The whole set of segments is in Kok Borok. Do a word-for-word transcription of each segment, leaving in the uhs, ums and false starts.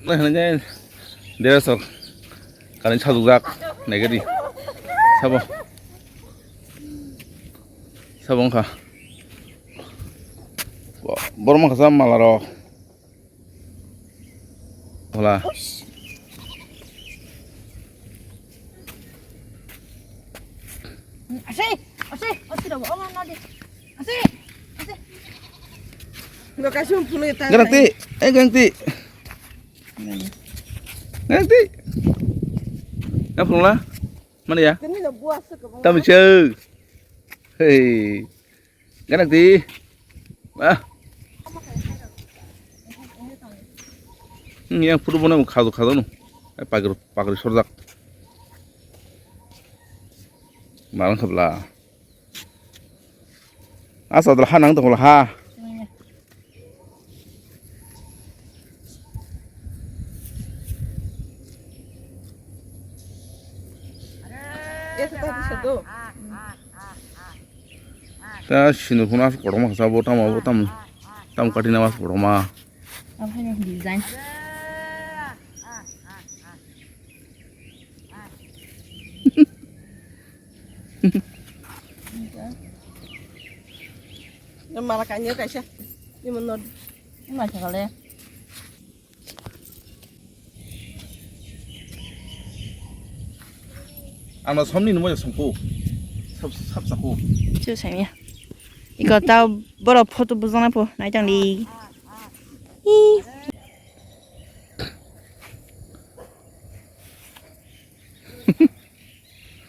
Nai hwnwi nai, dera sok. Kani sajukjak, naigadi. Sabo. Sabo wngkha. Bo-, borok mankha sa mala rok. Hola. Ase, ase, ase rok, ong, ong, ong, ase, ase. Lo kasum phunui ta. Ganakti, eh, ganakti. Ganakti. Ya, phunula. Mana ya? Kami lo buah se kebang. Tamu cheu. Hei. Ganakti. Ah. Hmm, yang photo bona khado khado no. Ai pagri pagri sorjak. Malang khabla. Asa dal ha nang tongla ha. Ta sinur phano aswk kotorma khe bo tamo bo tamo tamo katina aswk kotorma. Abo hai design. Mala kanya kaisa. Ni mo nod. Ima chakale. Ang no somni nungmai songko. Sab sab sako. Chu sanya. Iko ta boro photo bujana po nai tang li. Hi.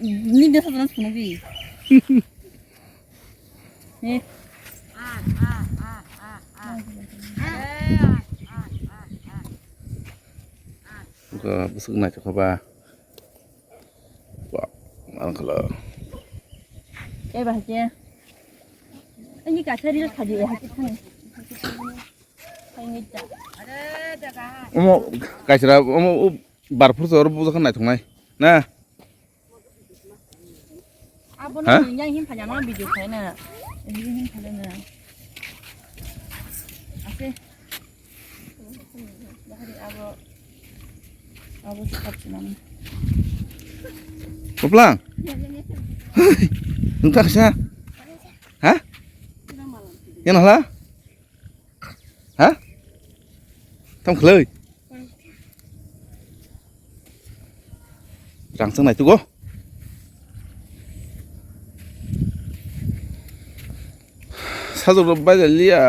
Ni desa dana sunu bi. Eh. Buka busuk na chokha ba. Ba, ang khala. Eh, ba, je. Ani kaisa ril khaji, eh, hakhe thani. Omo kaisra, omo o bar phur sor bujakha naithoknai. Na? Abo ha? Nang yang him phanya no video khaina. Yang him phanya na. Ase. Bahari abo. Abo sikap sinam. Koplang. Nung tak sa? Ha? Yan hala? Ha? Tam khlai. Rang chang nai tugo. Sajok rok bai liya.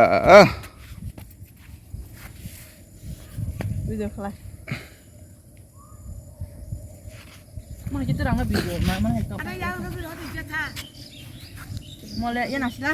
Video khlai. Mane kitu rang video ma mane to. Mole ya nasila.